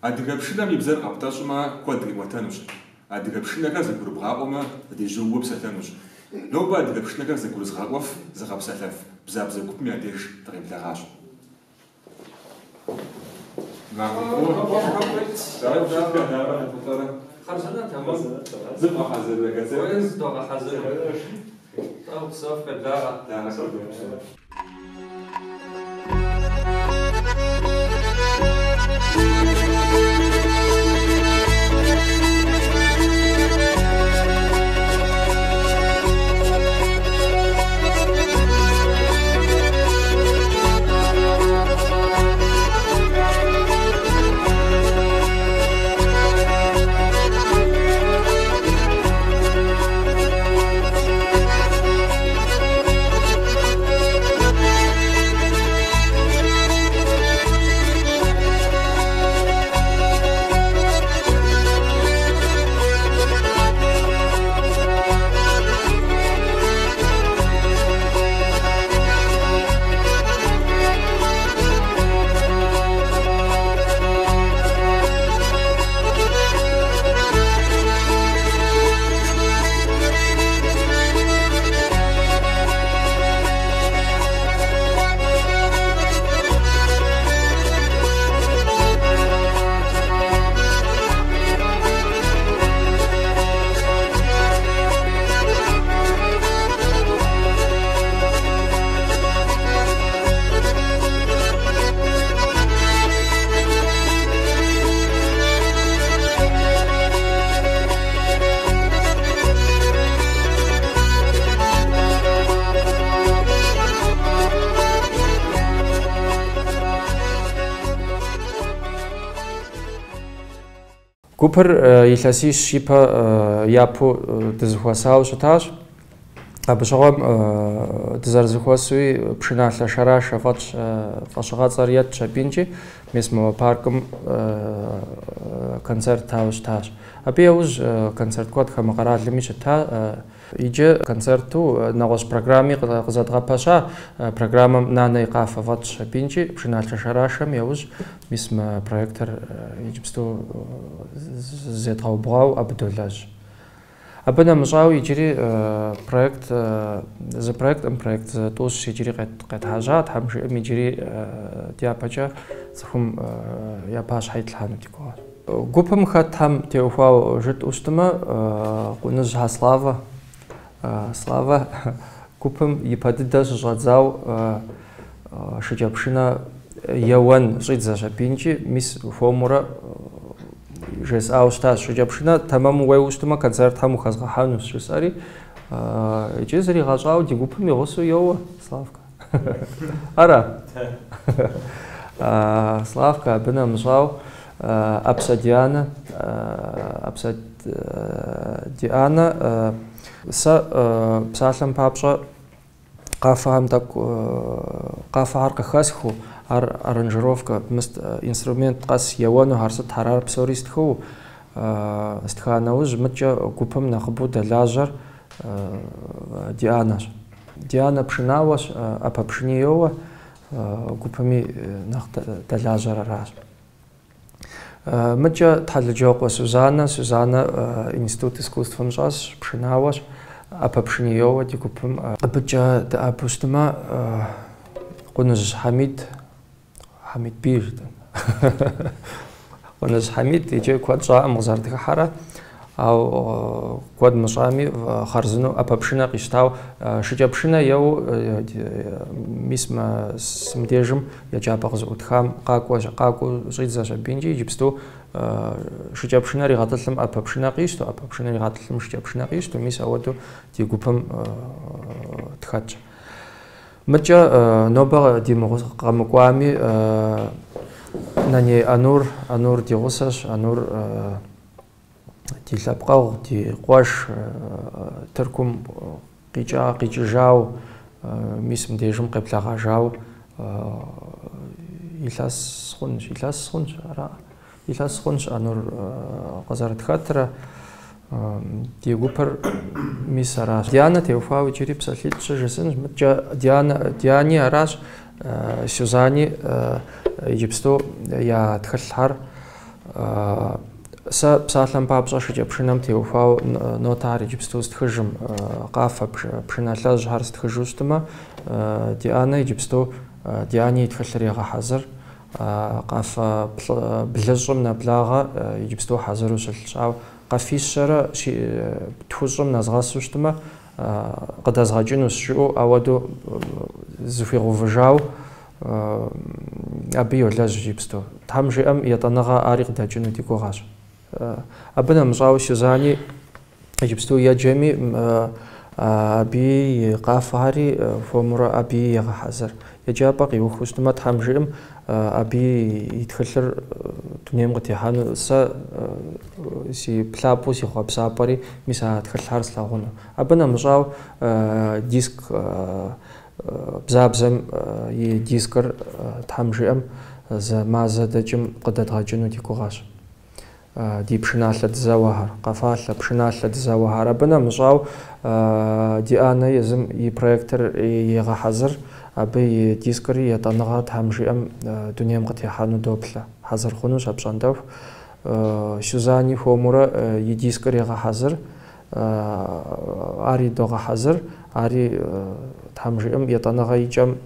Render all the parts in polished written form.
Адыгэ пшынэм и бзэр къэптӏэщӏмэ, куэд къиӏуэтэнущ. Адыгэ пшынэхэр зэгурыбгъаӏуэмэ, зэдежьууэ псэлъэнущ. Нобэ адыгэ пшынэхэр зэгурызгъэӏуэф, зыгъэпсэлъэф Бзабзэ гупым я деж дыкъеблэгъащ. Махуэ фӏыуэ. Дауэ ущытхэ, дауэрэ Хьэтӏутӏэрэ? Хъарзынэ, тэмэм. Зывгъэхьэзыррэ концертым? Уей, зыдогъэхьэзыр. Тӏэ, упсэу, фыкъеблагъэ. Благъэ. Гупыр илъэсищ ипэ япэу дызэхуэсауэ щытащ. Абы щыгъуэм дызэрызэхуэсуи пшыналъэ шэрашэ фӏэтщ, фӏэщыгъэцӏэр етщ абинкӏи, мис мо паркым концерт ттауэ щытащ. Абы яужь концерт куэд хамэ къэралми щытта. Иджы концерту нэгъуэщӏ программи къызэдгъэпэща, программэм Нанэ и къафэ фӏэтщ абинкӏи, пшыналъэ шэрашэм яужь мис мы проектыр иджыпсту зедгъэубгъуауэ абы долэжь. Абы нэмыщӏауэ иджыри проект, зы проекткъым, проект зытӏущ иджыри къетхьэжьа, Тхьэм жиӏэм иджыри дяпэкӏэ цӏыхум я пащхьэ итлъхьэну ди гугъэщ. Гупым хэтхэм теухуауэ жытӏэу щытмэ, Къуныжьхэ Славэ, Славэ гупым ипэ дыдэ щыщӏэдзауэ шыкӏэпшынэ еуэн щӏидзэщ абинкӏи, мис хуэмурэ жесӏауэ щытащ. Шыкӏэпшынэ тэмэму уеуэу щытмэ, концертхэм ухэзгъэхьэнущ, жысӏэри, икӏи зригъэщӏауэ ди гупым и гъусэу йоуэ Славкэ. Ара? Славкэ абы нэмыщӏауэ Ӏэпсэ Дианэ, Ӏэпсэ Дианэ сэ псалъэм папщӏэ къафэхэм тӏэкӏу къафэхэр къыхэсхыу, ар аранжировкэ, мыст инструмент къэс еуэнухэр, сытхэр, ар псори стхыу, стха нэужь, мыткӏэ гупым нэхъыбэу дэлажьэр Дианэщ. Дианэ пшынауэщ, ӏэпэпшыни йоуэ, гупыми нэхъ дэлажьэр аращ. Мыткӏэ Тхьэлыджокъуэ Сюзанэ, Сюзанэ институт искусствэм щӏэсщ, пшынауэщ, ӏэпэпшыни йоуэ ди гупым. Абыкӏэ дыӏэбэу щытмэ, Къуныжь Хьэмид, Хьэмидбий жытӏэн. Къуныжь Хьэмид иджы куэд щӏакъым къызэрытхыхьэрэ, ауэ куэд мыщӏами хъарзынэу ӏэпэпшынэ къищтауэ, шыкӏэпшынэ еуэу мис мыбдежым еджапӏэ къызэӏутхам къакӏуэу щӏидзэщ абинкӏи, иджыпсту шыкӏэпшынэр игъэтӏылъым ӏэпэпшынэ къищтэу, ӏэпэпшынэр игъэтӏылъым шыкӏэпшынэ къищтэу, мис ауэдэу ди гупым тхэтщ. Мыткӏэ нобэ ди къэмыкӏуами, Наней Анур, Анур ди гъусэщ, Анур ди лъэпкъэгъу, ди къуэш Тыркум къикӏа, къикӏыжауэ, мис мыбдежым къеблэгъэжауэ илъэс хъунщ, илъэс хъунщ, ара? Илъэс хъунщ Анур къызэрытхэтрэ, ди гупыр мис аращ. Дианэ теухуауэ иджыри псалъитӏ-щы жысӏэнщ. Мыткӏэ Дианэ, Диани аращ, Сюзани иджыпсту я тхылъхэр Сэ псалъэм папщӏэ шыкӏэпшынэм теухуауэ нотахэр иджыпсту стхыжым, къафэ пшыналъэжьхэр стхыжу щытмэ, Дианэ иджыпсту Диани и тхылъыр егъэхьэзыр, къафэ блыщӏым нэблагъэ иджыпсту хьэзыру щылъщ. Ауэ къафищэрэ тхущӏым нэзгъэсу щытмэ, къыдэзгъэкӏынущ жиӏэу ауэдэу зыхуигъэувыжауэ абы йолэжь иджыпсту. Тхьэм жиӏэм етӏаныгъэ ари къыдэкӏыну ди гугъэщ. Абы нэмыщӏауэ Сюзани иджыпсту еджэми, абы и къафэхэри хуэмурэ абыи егъэхьэзыр. Еджапӏэ къиухыу щытмэ, Тхьэм жиӏэм, абы и тхылъыр дунейм къытехьэну сэ си плъапӏэу, си хъуэпсапӏэри мис а тхылъхэр слъагъуну. Абы нэмыщӏауэ диск Бзабзэм и дискыр Тхьэм жиӏэм зы мазэ дэкӏым къыдэдгъэкӏыну ди гугъэщ. Ди пшыналъэ дызэуэхэр, къэфалъэ, пшыналъэ дызэуэхэр. Абы нэмыщӏауэ Дианэ езым и проектыр егъэхьэзыр, абы и дискри етӏаныгъэ Тхьэм жиӏэм дунейм къытехьэну доплъэ. Хьэзыр хъунущ апщӏондэху. Сюзани хуэмурэ и дискыр егъэхьэзыр, Ари догъэхьэзыр, ари Тхьэм жиӏэм етӏаныгъэ и кӏэм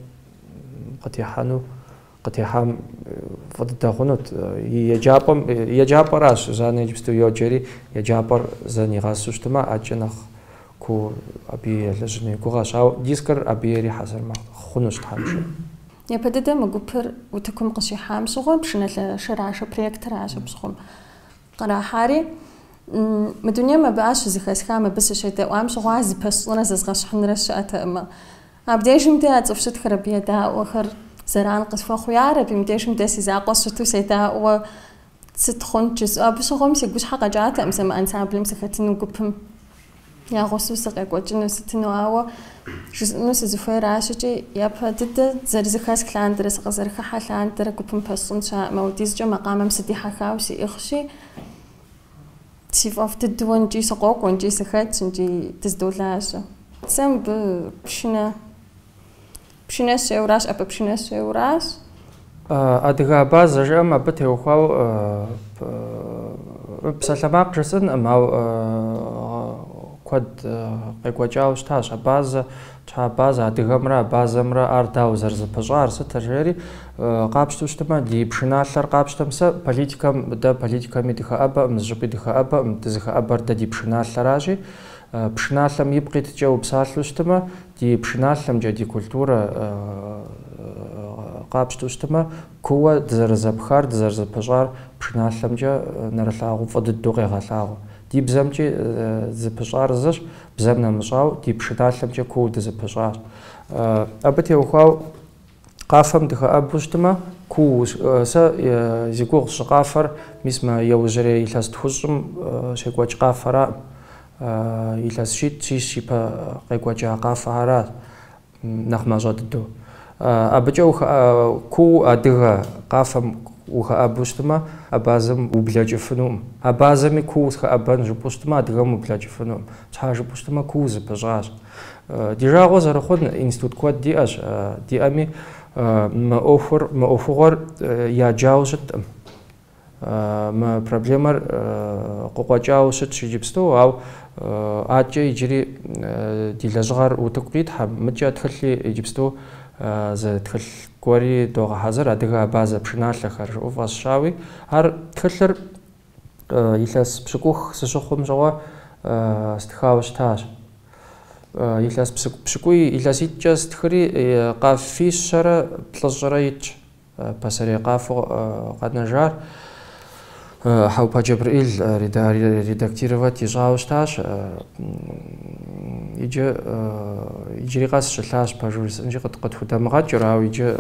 къытехьэну, къытехьам фӏы дыдэ хъунут. И еджапӏэм, еджапӏэращ, Сюзанэ иджыпсту йоджэри, еджапӏэр зэ нигъэсу щытмэ, адэкӏэ нэхъ куу абы елэжьыну и гугъэщ. Ауэ дискыр абы ейри хьэзыр хъунущ Тхьэм жиӏэм. Япэ дыдэ мы гупыр утыкум къыщихьам щыгъуэ Пшыналъэ шэрашэ проектыращ абы щыгъуэм кърахьари, мы дунейм абы ар щызэхэсхам, абы сыщедэӏуам щыгъуэ зыпэсщӏынрэ зэзгъэщхьынрэ щыӏэтэкъымэ. Абдежым де а цӏыху щытхэр, абы едаӏуэхэр зэран къысхуэхъуу ярэби, мыбдежым дэ си закъуэ сщыту седаӏуэ сыт хъунт жысӏэу. Абы щыгъуэм си гущхьэ къэкӏатэкъым сэ мы ансамблым сыхэтыну гупым я гъусэу сыкъекӏуэкӏыну сытыну, ауэ жысӏэну сызыхуейращ икӏи япэ дыдэ зэрызэхэсх лъандэрэ сыкъызэрыхыхьэ лъандэрэ гупым пэсщӏын щыӏэкъым. Апхуэдизкӏэ макъамэм сыдихьэхауэ сиӏыгъщи, си фӏэфӏ дыдэу икӏи сыкъокӏуэ, икӏи сыхэтщ, икӏи дыздолажьэ. Сэ мыбы пшынэ пшынэ сеуэращ, ӏэпэ пшынэ сеуэращ. Адыгэ абазэ жиӏэм абы теухуауэ псалъэмакъ жысӏэнкъым, ауэ куэд къекӏуэкӏауэ щытащ абазэ, щхьэ абазэ, адыгэмрэ абазэмрэ ар дауэ зэрызэпыщӏар, сытыр жери къапщтэу щытмэ, ди пшыналъэр къапщтэм сэ политикэм, дэ политикэми дыхэӏэбэкъым, зыщӏыпӏи дыхэӏэбэкъым, дызыхэӏэбэр дэ ди пшыналъэращи, пшыналъэм ипкъ иткӏэ упсалъэу щытмэ, ди пшыналъэмкӏэ, ди культурэ къапщтэу щытмэ, кууэ дызэрызэпхар, дызэрызэпыщӏар пшыналъэмкӏэ нэрылъагъуу фӏы дыдэу къегъэлъагъуэ. Ди бзэмкӏи зыпыщӏар зыщ, бзэм нэмыщӏауэ ди пшыналъэмкӏэ кууэ дызэпыщӏащ. Абы теухуауэ къафэм дыхэӏэбэу щытмэ, куу сэ зи гугъу сщӏы къафэр мис мы иужьрей илъэс тхущӏым щекӏуэкӏ къафэраӏым. Илъэс щитӏ, щищ ипэ къекӏуэкӏа къафэхэращ нэхъ мащӏэ дыдэу. Абыкӏэ куу адыгэ къафэм ухэӏэбэу щытмэ, абазэм ублэкӏыфынукъым. Абазэми куу сыхэӏэбэн жыпӏэу щытмэ, адыгэм ублэкӏыфынукъым. Щхьэ жыпӏэу щытмэ, куу зэпыщӏащ. Ди жагъуэ зэрыхъун институт куэд диӏэщ, диӏэми мы ӏуэхур, мы ӏуэхугъуэр яджауэ щыткъым. Мы проблемэр къыкъуэкӏауэ щытщ иджыпсту, ауэ адэкӏэ иджыри ди лэжьыгъэр утыку къитхьэм, мыдэкӏэ тхылъи иджыпсту зы тхылъ гуэри догъэхьэзыр, адыгэ абазэ пшыналъэхэр жыӏэу фӏэсщауи. Ар тхылъыр илъэс пщыкӏух сыщыхъум щыгъуэ стхауэ щытащ. Илъэс пщыкӏуий, илъэситӏкӏэ стхыри къафищэрэ плӏыщӏрэ итщ. Пасэрей къафэу къэнэжар Хьэӏупэ Джэбрэӏил редактировать ищӏауэ щытащ. Иджы иджыри къэс щылъащ, пэжу жысӏэнщи, къытхудэмыгъэкӏыр, ауэ иджы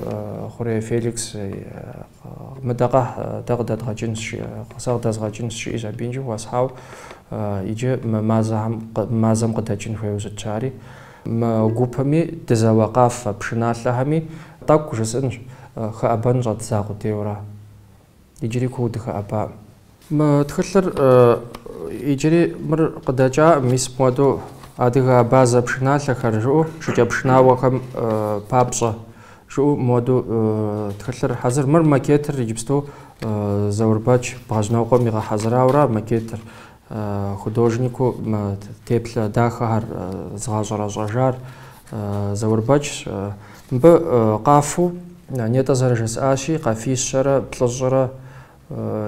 Хъурей Феликс мыдэ къэхь, дэ къыдэдгъэкӏынщ, сэ къыдэзгъэкӏынщ, жиӏэщ абы иджы хуэсхьауэ, иджы мы мазэхэм мазэм къыдэкӏын хуейуэ щытщ ари. Мы гупми дызэуэ къафэ пшыналъэхэми тӏэкӏу жысӏэнщ, хэӏэбэн щӏэддза къудейуэра. Иджыри куу дыхэӏэбаӏым. Мы тхылъыр иджыри мыр къыдэкӏаӏым, мис мыуэдэу адыгэ абазэ пшыналъэхэр жыӏэу шыкӏэпшынауэхэм папщӏэ жыӏэу мыуэдэу тхылъыр хьэзыр. Мыр макетыр иджыпсту Заурбэч Бгъэжьнокъуэм игъэхьэзырауэра макетыр, художнику мы теплъэ дахэхэр зыгъэщӏэрэщӏэжар Заурбэчщ. Мыбы къафэу, нетӏэ зэрыжысӏащи, къафищэрэ плӏыщӏрэ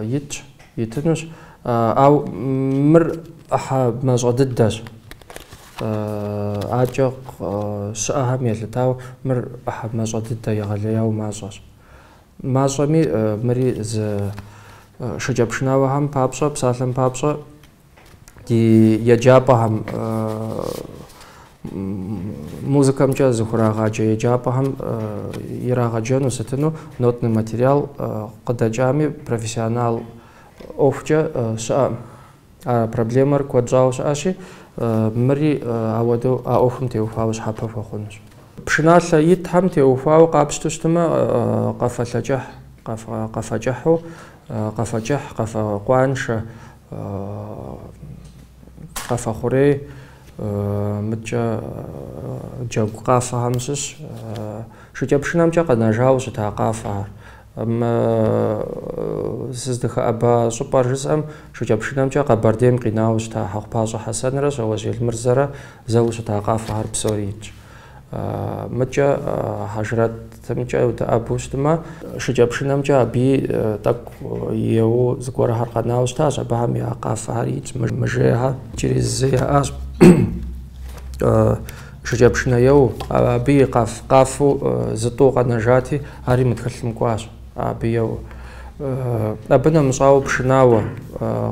итщ, итынущ. Ауэ мыр ӏыхьэ мащӏэ дыдэщ. Акӏэ щыӏэхэм елъытауэ мыр ӏыхьэ мащӏэ дыдэ, егъэлеяуэ мащӏэщ. Мащӏэми мыри зы шыкӏэпшынауэхэм папщӏэ, псалъэм папщӏэ, ди еджапӏэхэм, музыкэмкӏэ зыхурагъаджэ еджапӏэхэм ирагъэджэну сытыну нотный материал къыдэкӏами профессионал ӏуэхукӏэ щыӏэкъым. А проблемэр куэд щӏауэ щыӏэщи, мыри ауэдэу а ӏуэхум теухуауэ щхьэпэ хуэхъунущ. Пшыналъэ итхэм теухуауэ къапщту щытмэ, къафэ лъэкӏыхь, къафэ кӏыхьу, къафэ кӏыхь, къафэ къуаншэ, къафэ хъурей, мыдкӏэ джэгу къафэхэм щыщ, шыкӏэпшынэмкӏэ къэнэжауэ щыта къафэхэр. Мы сыздыхэӏэба щӏыпӏэр жысӏэм шыкӏэпшынэмкӏэ Къэбэрдейм къинауэ щыта Хьэхъупащӏэ Хьэсэнрэ Щауэжь Елмырзэрэ зэуэ щыта къафэхэр псори итщ. Мыдкӏэ хьэжрэтымкӏэ удэӏэбэу щытмэ, шыкӏэпшынэмкӏэ абыи тӏэкӏу еуэу зыгуэрхэр къэнауэ щытащ, абыхэм я къафэхэр итщ, мыжейхэр иджыри зы яӏащ. Шыкӏэпшынэ еуэу, абы и къафэу зы-тӏу къэнэжати, ари мы тхылъым кӏуащ, абы еуэу. Абы нэмыщӏауэ пшынауэ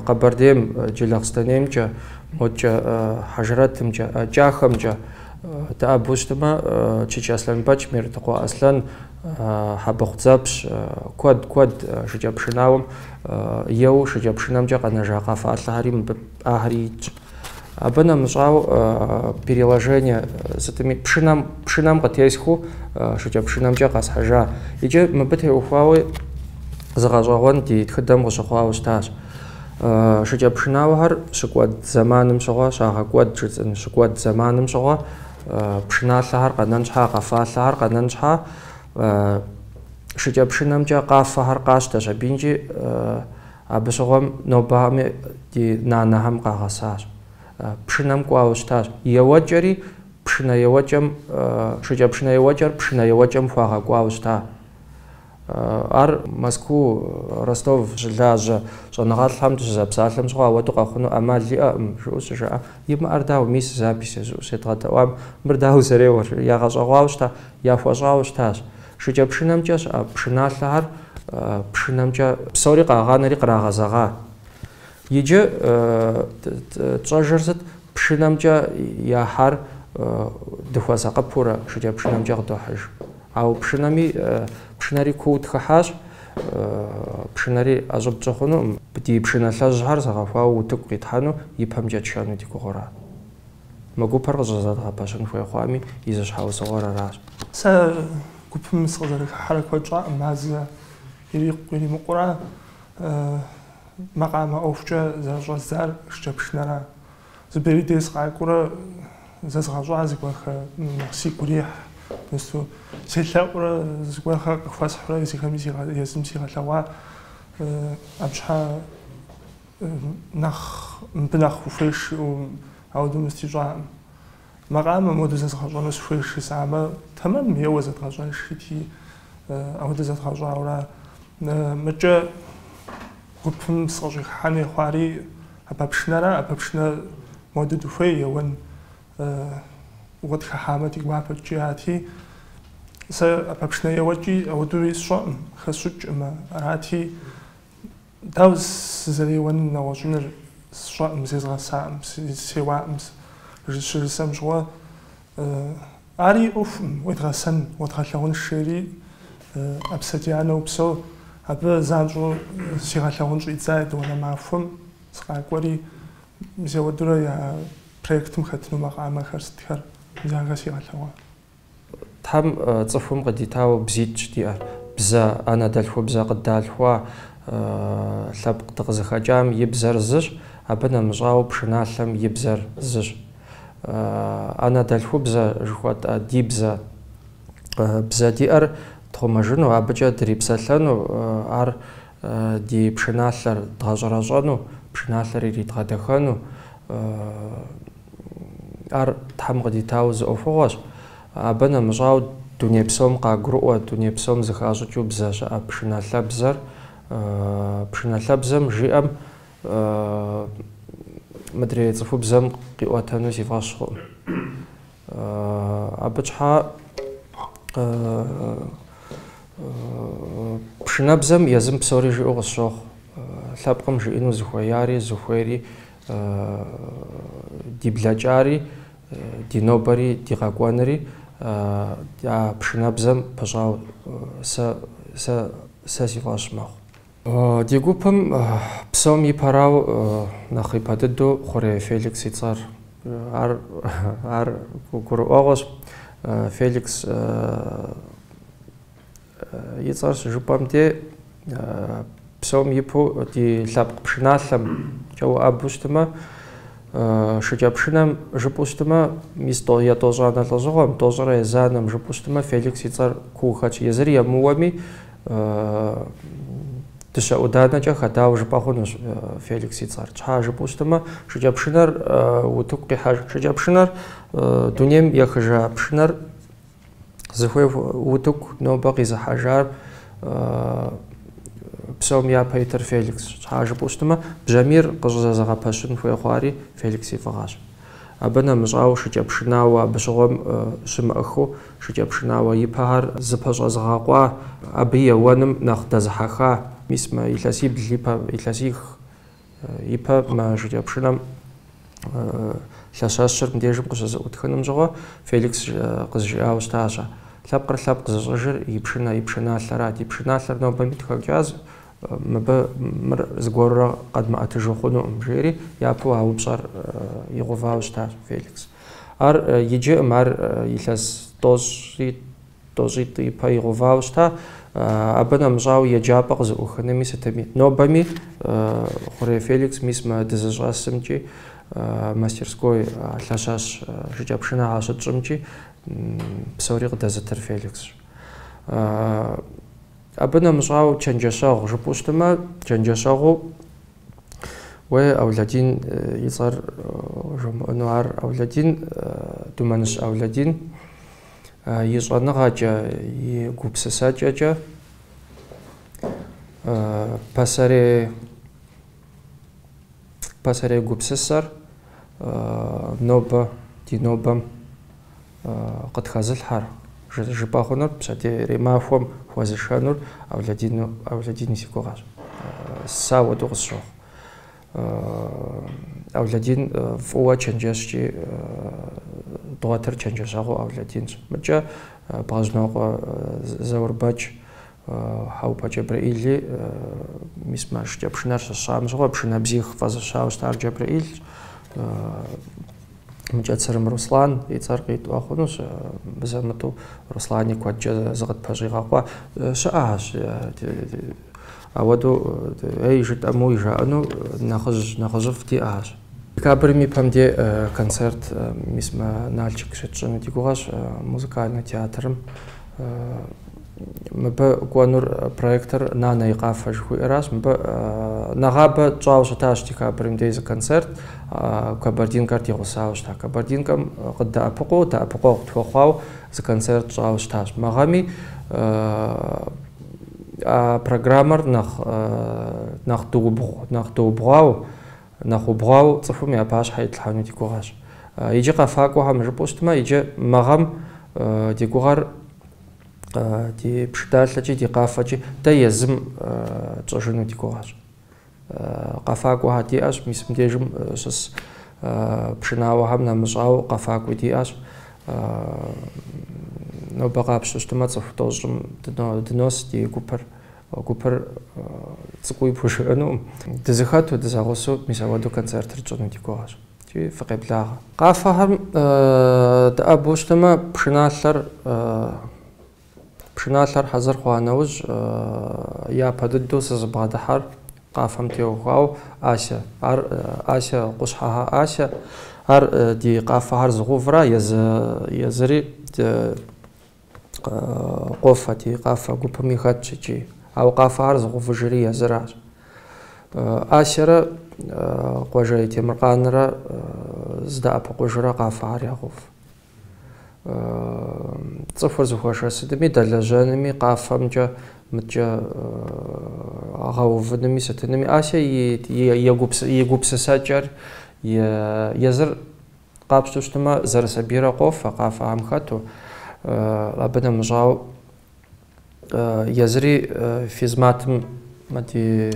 Къэбэрдейм, Джылахъстэнеймкӏэ, модкӏэ Хьэжрэтымкӏэ, Кӏахэмкӏэ дэӏэбэу щытмэ, Чыч Аслъэнбэч, Мерэтыкъуэ Аслъэн, Хьэбыхъу Дзэпщ, куэд, куэд шыкӏэпшынауэм еуэу шыкӏэпшынэмкӏэ къэнэжа къафалъэхэри мыбы ахэри итщ. Абы нэмыщӏауэ переложение сытми пшынэм къытесхыу шыкӏэпшынэмкӏэ къэсхьыжа. Иджы мыбы теухуауэ зы гъэщӏэгъуэн ди тхыдэм къыщыхъуауэ щытащ. Шыкӏэпшынауэхэр щыкӏуэд зэманым щыгъуэ, щагъэкӏуэд жысӏэн, щыкӏуэд зэманым щыгъуэ пшыналъэхэр къэнэн щхьа, къафалъэхэр къэнэн щхьа, шыкӏэпшынэмкӏэ къафэхэр къащтэщ абинкӏи абы щыгъуэм нобэхэми ди нанэхэм къагъэсащ. Пшынэм кӏуауэ щытащ. Еуэкӏэри пшынэ еуэкӏэм, шыкӏэпшынэ еуэкӏэр пшынэ еуэкӏэм хуагъэкӏуауэ щыта. Ар Мэзкуу, Ростов щылажьэ щӏэныгъэлӏхэм дыщызэпсалъэм щыгъуэ ауэдэу къэхъуну ӏэмал иӏэкъым, жыӏэу щыжаӏам. Имыӏэр дауэ, мис запись жыӏэу щедгъэдэӏуам, мыр дауэ зэреуэр, ягъэщӏэгъуауэ щыта, яхуэщӏауэ щытащ. Шыкӏэпшынэмкӏэ щыӏэ пшыналъэхэр пшынэмкӏэ псори къагъанэри кърагъэзэгъа. Иджы тщӏэжыр сыт? Пшынэмкӏэ яхьар дыхуэсакъыпурэ шыкӏэпшынэмкӏэ къыдохьыж. Ауэ пшынэри куу тхыхьащ, пшынэри ӏэщӏыб тщӏы хъунукъым. Ди пшыналъэжьхэр зэгъэхуауэ утыку къитхьэну и пэмкӏэ тшэну ди гугъэра. Мы гупэр къыщӏызэдгъэпэщын хуей хъуами и зы щхьэусыгъуэр аращ. Сэ гупым сыкъызэрыхыхьэрэ куэд щӏакъым, мазэ иримыкъурэ макъамэ ӏуэхукӏэ зэрыщӏэздзар шыкӏэпшынэра. Зубер и дей сыкъакӏуэурэ зэзгъэщӏа зыгуэрхэр нэхъ сигу ирихь, мысу селъэӏурэ зыгуэрхэр къыхуэсхьурэ езыхэми езым сигъэлъэгъуа. Абы щхьэ нэхъ мыбы нэхъ ухуейш жиӏэу ауэдэу мыст ищӏакъым. Макъамэ модэу зэзгъэщӏэну сыхуейш жысӏамэ, тэмэм еуэ зэдгъэщӏэнш ити, ауэдэу зэдгъэщӏауэра. Мыкӏэ гупым сыкъыщӏыхыхьэн хуей хъуари ӏэпэпшынэра, ӏэпэпшынэ модэу дыхуей еуэн укъытхыхьамэ ди гуапэт жиӏати, сэ ӏэпэпшынэ еуэкӏи ауэдэуи сщӏэкъым, хэсщӏыкӏкъым, арати, дауэ сызэреуэнур нэгъуэщӏыныр сщӏэкъым, зезгъэсакъым, сеуакъым щыжысӏэм щыгъуэ, ари ӏуэхукъым, уедгъэсэн, уэдгъэлъагъунщ жери Ӏэпсэ Дианэ упсэу, абы занщӏэу сигъэлъагъун щӏидза етӏуанэ махуэм сыкъакӏуэри, мис ауэдурэ я проектым хэтыну макъамэхэр сытхэр, мис ахэр сигъэлъэгъуа. Тхьэм цӏыхум къыдитауэ бзитӏщ диӏэр. Бзэ, анэдэлъхубзэ къыдалъхуа лъэпкъ дыкъызыхэкӏам и бзэр зыщ, абы нэмыщӏауэ пшыналъэм и бзэр зыщ. Анэдэлъхубзэ жыхуэтӏэ ди бзэ, бзэ диӏэр тхъумэжыну, абыкӏэ дрипсэлъэну, ар ди пшыналъэр дгъэщӏэрэщӏэну, пшыналъэр иридгъэдэхэну. Ар Тхьэм къыдитауэ зы ӏуэхугъуэщ. Абы нэмыщӏауэ дуней псом къагурыӏуэ, дуней псом зыхащӏыкӏыу бзэ щыӏэ пшыналъэбзэр. Пшыналъэбзэм жиӏэм мыдрей цӏыхубзэм къиӏуэтэну си фӏэщ хъуӏым. Абы щхьа пшынэбзэм езым псори жиӏэу къысщохъу. Лъэпкъым жиӏэну зыхуеяри, зыхуейри, ди блэкӏари, ди нобэри, ди къэкӏуэнри а пшынэбзэм пыщӏауэ сэ си фӏэщ мэхъу. Ди гупым псом ипэрауэ нэхъ ипэ дыдэу Хъурей Феликс и цӏэр. Ар гурыӏуэгъуэщ. Феликс и цӏэр щыжыпӏэм де псом ипэу ди лъэпкъ пшыналъэм кӏэ уӏэбу щытмэ, шыкӏэпшынэм жыпӏэу щытмэ, мис етӏощӏанэ лӏэщӏыгъуэм, тӏощӏрэ езанэм жыпӏэу щытмэ, Феликс и цӏэр куу хэтщ. Езыр емыуэми, дыщэ ӏуданэкӏэ хэдауэ жыпӏэ хъунущ Феликс и цӏэр. Щхьа жыпӏэу щытмэ, шыкӏэпшынэр утыку къихьэж. Шыкӏэпшынэр дунейм ехыжа пшынэр зыхуей утыку нобэ къизыхьэжар псом япэ итыр Феликс. Щхьа жыпӏэу щытмэ, бжьамийр къыщӏызэзыгъэпэщын хуей хъуари Феликс и фӏыгъэщ. Абы нэмыщӏауэ шыкӏэпшынауэ абы щыгъуэм щымыӏыхыу шыкӏэпшынауэ ипэхэр зыпэщӏэзыгъэкъуа, абы еуэным нэхъ дэзыхьэха, мис мы илъэсибл ипэ, илъэсих ипэ мы шыкӏэпшынэм лъэщэщыр мыбдежым къыщызэӏутхыным щыгъуэ Феликс къызжиӏауэ щытащ. Лъэпкъыр лъэпкъ зыщӏыжыр и пшынэ, и пшыналъэрат. И пшыналъэр нобэми тхэкӏащ, мыбы мыр зыгуэрурэ къэдмыӏэтыжу хъунукъым, жери япэу а упщӏэр игъэувауэ щытащ Феликс. Ар иджыӏым, ар илъэс тӏощӏитӏ ипэ игъэувауэ щыта. Абы нэмыщӏауэ еджапӏэ къызэӏухыными сытми. Нобэми Хъурей Феликс мис мы дызыщӏэсымкӏи, мастерской лъэщэщ шыкӏэпшынэхэр щытщӏымкӏи псори къыдэзытыр Феликсщ. Абы нэмыщӏауэ чэнджэщэгъу жыпӏэу щытмэ, чэнджэщэгъуу уей Ауладин и цӏэр жомыӏэну ар Ауладин, Думэныщ Ауладин и щӏэныгъэкӏэ, и гупсысэкӏэкӏэ пасэрей гупсысэр нобэ, ди нобэм къытхэзылъхьэр, жыпӏэ хъунур, пщэдейрей махуэм хуэзышэнур Ауладин си гугъэщ. Сэ ауэдэу къысщохъу. Ауладин фӏыуэ чэнджэщкӏи дгъуэтыр чэнджэщэгъуу Ауладинщ. Мыкӏэ Бгъэжьнокъуэ Заурбэч, Хьэупэ Джэбрэӏили, мис мы шыкӏэпшынэр щысщам щыгъуэ, пшынэбзих фӏэзыщауэ щытар Джэбрэӏилщ. Мыкӏэ Црым Руслан и цӏэр къитӏуэ хъунущ, мызэ-мытӏэу Руслани куэдкӏэ зыкъытпэщӏигъэкъуа щыӏэщ. Ауэдэу ей жытӏэмэ уи жаӏэну нэхъыжьыфӏ диӏэщ. Декабрым и пэм де концерт мис мы Налшык щытщӏыну ди гугъэщ музыкальнэ театрым. Мыбы кӏуэнур проектыр Нанэ и къафэ жыхуиӏэращ. Мыбы нэгъабэ тщӏауэ щытащ декабрым дей зы концерт, Кабардинкэр ди гъусауэ щыта. Кабардинкэм къыддэӏэпыкъуу, дэӏэпыкъуэгъу тхуэхъуауэ зы концерт тщӏауэ щытащ. Мы гъэми а программэр нэхъ дыубгъуауэ, нэхъ убгъуауэ цӏыхум я пащхьэ итлъхьэну ди гугъэщ. Иджы къэфакӏуэхэм жыпӏэу щытмэ, иджы мы гъэм ди гугъэр ди пшыналъэкӏи, ди къафэкӏи дэ езым тщӏыжыну ди гугъэщ. Къэфакӏуэхэр диӏэщ, мис мыбдежым щыс пшынауэхэм нэмыщӏауэ къэфакӏуи диӏэщ. Нобэ къапщтэу щытмэ, цӏыху тӏощӏым дынос ди гупыр. Гупыр цӏыкӏууи пхужыӏэнукъым. Дызэхэту, дызэгъусэу мис ауэдэу концертыр тщӏыну ди гугъэщ. Икӏи фыкъеблагъэ. Къафэхэм дыӏэбэу щытмэ, пшыналъэр хьэзыр хъуа нэужь, япэ дыдэу сызыбгъэдыхьэр къафэм теухуауэ Ася. Ар Ася, Къущхьэхэ Ася. Ар ди къафэхэр зыгъэувра, езыри къофэ ди къафэ гупыми хэтщ икӏи. Ауэ къафэхэр зыгъэувыжри езыращ. Асерэ Къуэжей Темыркъанрэ зыдэӏэпыкъужурэ къафэхэр ягъэув. Цӏыхур зыхуэшэсынми, дэлэжьэнми, къафэмкӏэ мыткӏэ гъэувынми, сытынми. Ася и гупсысэкӏэр езыр къапщтэу щытмэ, зэрысабийрэ къофэ къафэхэм хэту. Абы нэмыщӏауэ езыри физматым ди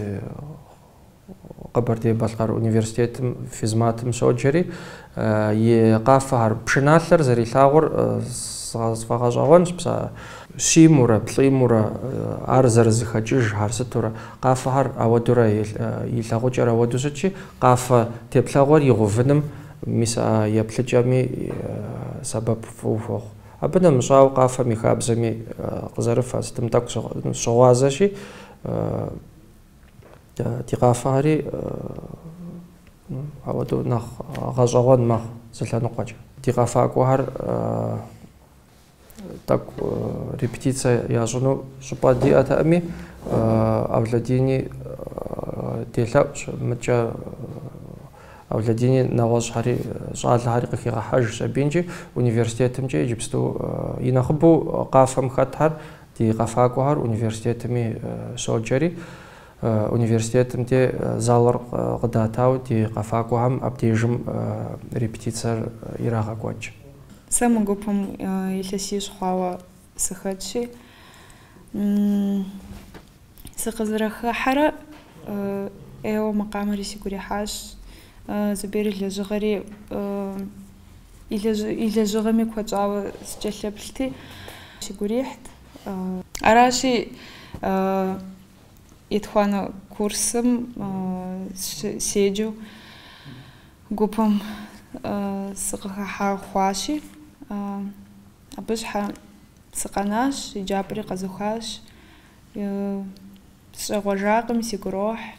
Къэбэрдей-Балъкъэр университетым физматым щоджэри, и къафэхэр, пшыналъэр зэрилъагъур сфӏэгъэщӏэгъуэнщ, пса щимурэ, плӏимурэ, ар зэрызэхэкӏыжхэр сытурэ, къафэхэр ауэдурэ и лъагъукӏэр ауэду щытщи, къафэ теплъэгъуэр игъэувыным мис а еплъыкӏэми сэбэп фӏыуэ хуохъу. Абы нэмыщӏауэ къафэм и хабзэми къызэрыфэ сытым тӏэкӏу щыгъуазэщи, ди къафэхэри ауэдэу нэхъ гъэщӏэгъуэн мэхъу зы лъэныкъуэкӏэ. Ди къэфакӏуэхэр тӏэкӏу репетицэ ящӏыну щӏыпӏэ диӏэтэкъыми, Авладини делъэӏущ, мыткӏэ Авладини нэгъуэщӏхэри щӏалэхэри къыхигъэхьэжщ абинкӏи, университетымкӏэ иджыпсту и нэхъыбэу къафэм хэтхэр ди къэфакӏуэхэр университетми щоджэри, университетым де залыр къыдатауэ ди къэфакӏуэхэм абдежым репетицэр ирагъэкӏуэкӏ. Сэ мы гупым илъэсищ хъуауэ сыхэтщи, сыкъызэрыхыхьэрэ ӏейуэ макъамэри сигу ирихьащ, Зубер и лэжьыгъэри и лэжьыгъэми куэд щӏауэ сыкӏэлъыплъти, сигу ирихьт. Аращи, етхуанэ курсым седжэу гупым сыкъыхыхьа хъуащи, абы щхьэ сыкъэнащ, еджапӏэри къэзухащ, сыщӏегъуэжакъым, сигу ирохь,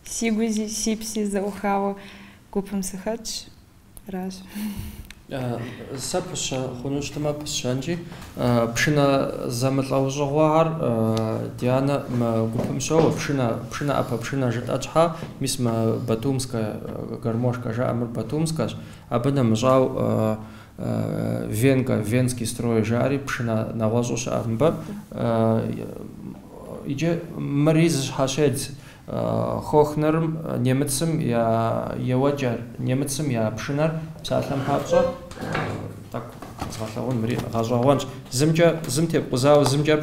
си гуи си пси зэӏухауэ гупым сыхэтщ. Аращ. Сэ пысщэ хъуну щытмэ, пысщэнкӏи. Пшынэ зэмылӏэужьыгъуэхэр Дианэ мы гупым щоуэ, пшынэ, пшынэ ӏэпэ пшынэ жытӏэ щхьа, мис мы батумская гармошка жаӏэ, мыр батумскэщ. Абы нэмыщӏауэ венка, венский строй жаӏэри пшынэ нэгъуэщӏу щыӏэ мыбы. Иджы мыри зыщхьэщедз. Хохнерым немыцым я еуэкӏэр, немыцым я пшынэр псалъэм папщӏэ, тӏэкӏу згъэлъэгъун мыри гъэщӏэгъуэнщ. Зымкӏэ, зым тепкъузауэ, зымкӏэ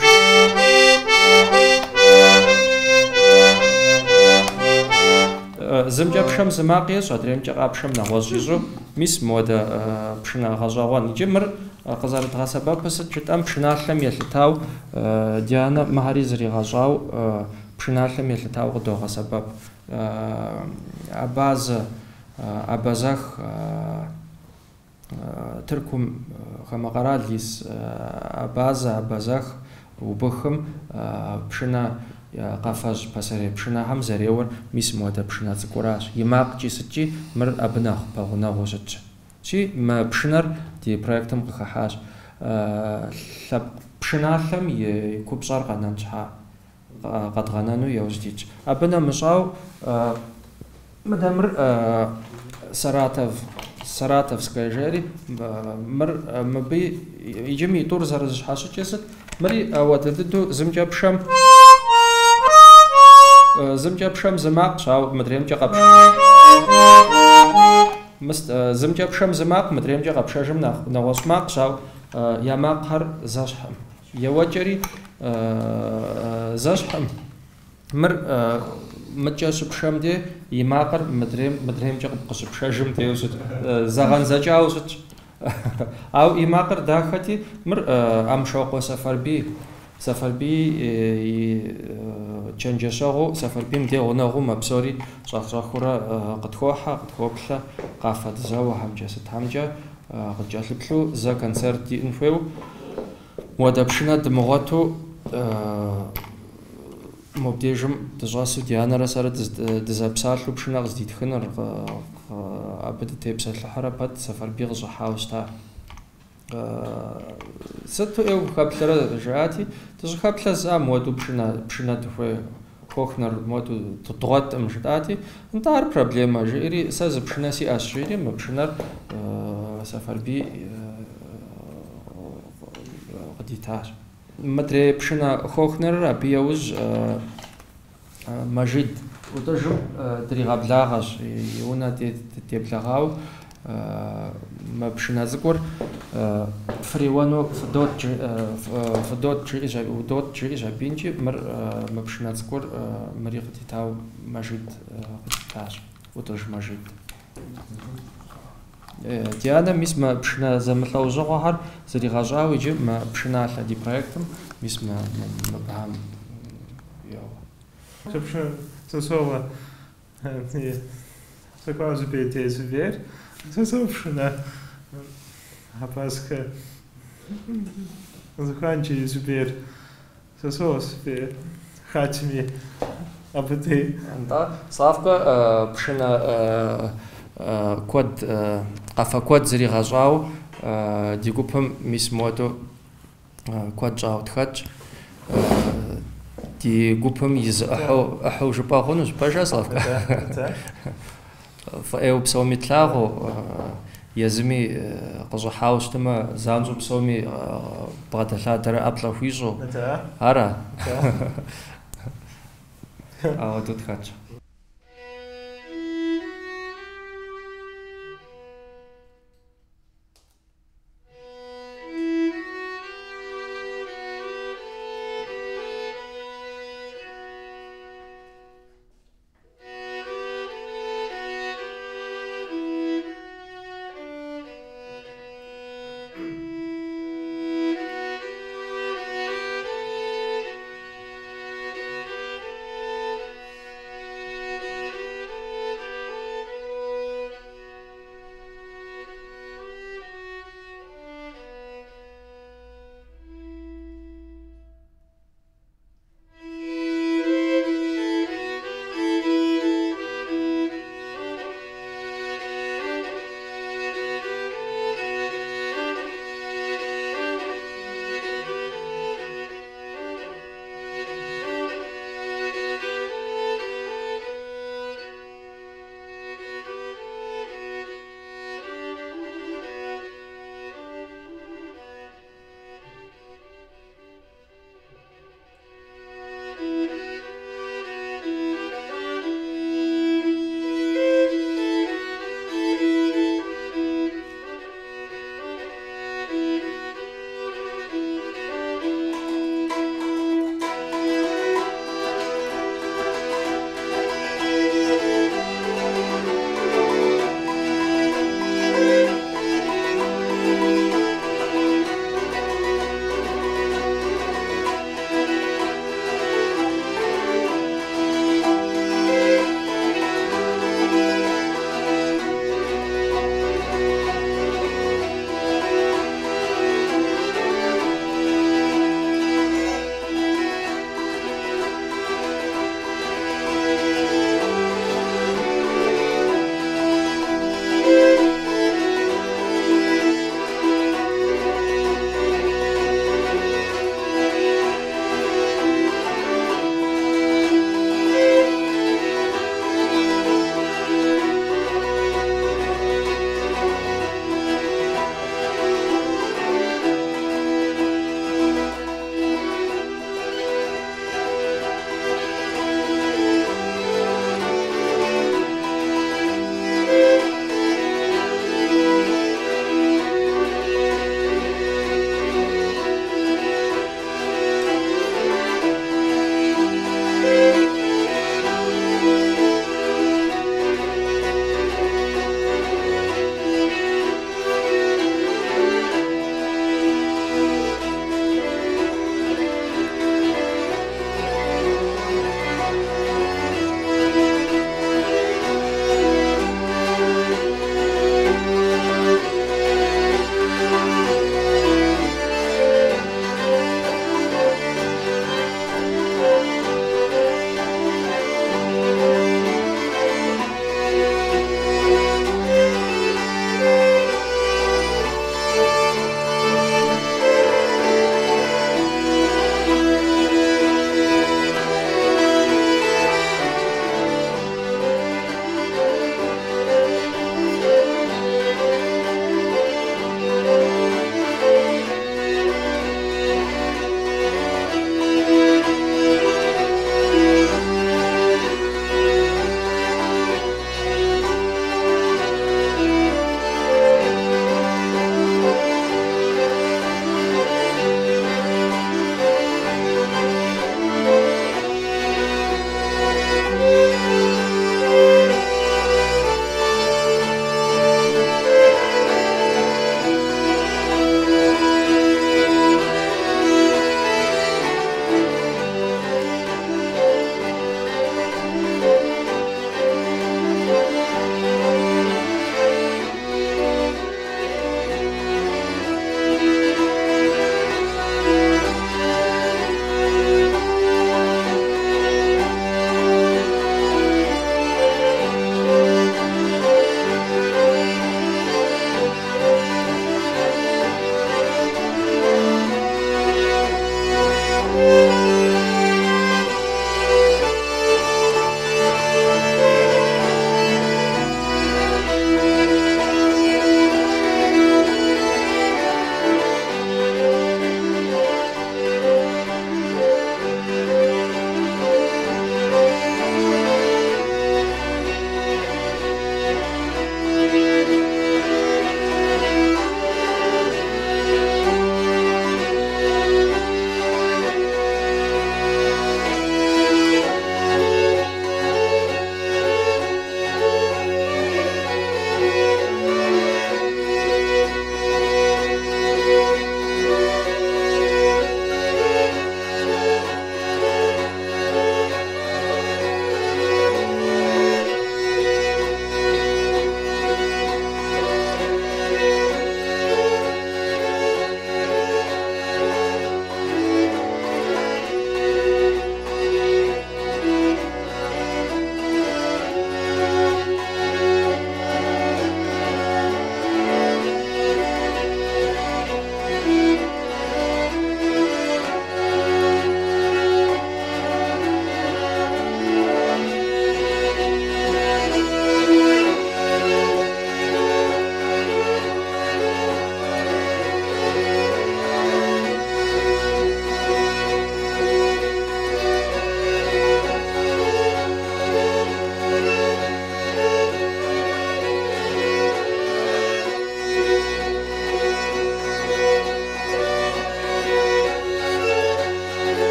зымкӏэ пшэм зы макъ ещӏ, адреймкӏэ къапшэм нэгъуэщӏ ищӏу. Мис мыуэдэ пшынэ гъэщӏэгъуэн. Иджы мыр къызэрыдгъэсэбэпыр сыт жытӏэм, пшыналъэм елъытау Дианэ мыхэри зригъэщӏау пшыналъэм елъытауэ къыдогъэсэбэп. Абазэ, абазэх, Тыркум хамэ къэрал ис абазэ, абазэх, убыхым пшынэ къафэжь пасэрей пшынэхэм зэреуэр мис мыуэдэ пшынэ цӏыкӏуращ. И макъкӏи сыткӏи мыр абы нэхъ пэгъунэгъуу щытщ. Щи мы пшынэр ди проектым къыхыхьащ. Лъэпкъ пшыналъэм и купщӏэр къэнэн щхьа къэдгъэнэну яужь дитщ. Абы нэмыщӏау мыдэ мыр Саратов, Саратовская жери, мыр мыбы иджы мы итӏур зэрызэщхьэщыкӏыр сыт? Мыри ауэдэ дыдэу зымкӏэ пшэм зымкӏэ пшэм зы макъщ, ауэ мыдреймкӏэ къэпш. Зымкӏэ пшэм зы макъ, мыдреймкӏэ къэпшэжым нэгъуэщӏ макъщ, ауэ я макъхэр зэщхьым. Еуэкӏэри зэщхьым. Мыр мыкӏэ щыпшэм де и макъыр мыдрейм мыдреймкӏэ къыщыпшэжым деу щыт, зэгъэнзэкӏауэ щытщ. Ауэ и макъыр дахэти, мыр Амшокъуэ Сэфарбий. Сэфарбий и чэнджэщэгъуу Сэфарбийм де гъунэгъуу мэпсэури щӏэх-щӏэхыурэ къытхохьэ, къытхоплъэ, къафэ дызэуэхэмкӏэ, сытхэмкӏэ къыткӏэлъыплъу зэ концерт диӏэн хуейуэ. Муэдэ пшынэ дымыгъуэту мобдежым дыщӏэсу Дианэрэ сэрэ дызэпсалъэу пшынэ къыздитхыныр, абы дытепсэлъыхьрэ пэт Сэфарбий къыщӏыхьауэ щыта. Сыту ӏейуэ фыхэплъэрэ жаӏати, дыщӏыхэплъэ зыӏэ мыуэду пшынэ дыхуей, Хохнер мыуэду дгъуэтӏым жытӏати, нтӏэ ар проблемэ жиӏэри, сэ зы пшынэ сиӏэщ жиӏэри, мы пшынэр Сэфарбий къыдитащ. Мыдрей пшынэ Хохнерыр абы яужь Мэжид ӏутӏыжым дригъэблагъэщ, и унэ деблэгъауэ мы пшынэ цӏыкӏур фриуэну фыдот жиӏэщ, удот жиӏэщ абинкӏи, мыр мы пшынэ цӏыкӏур мыри къыдитауэ Мэжид къыдитащ, ӏутӏыж Мэжид. Ди анэм мис мы пшынэ зэмылӏэужьыгъуэхэр зригъэщӏауэ иджы мы пшыналъэ ди проектым мис мыбыхэм йоуэ. Сэ соуэ. Сэ Зубейдей Зубер. Сэ соуэ пшынэ. Абазхэ Зуханджи Зубер. Сэ соуэ Зубер. Хатими Абыдей. Нтӏэ, Славкэ пшынэ куэд, къафэ куэд зригъэщӏауэ ди гупым мис мыуэду куэд щӏауэ тхэтщ. Ди гупым и зы ӏыхьэу жыпӏэ хъунущ, пэжа, Славкэ? Фӏы ӏейуэ псоми тлъагъуу, езыми къыщӏыхьауэ щытмэ, занщӏэу псоми бгъэдэлъадэрэ ӏэплӏэ хуищӏу. Ара? Ауэдэу тхэтщ.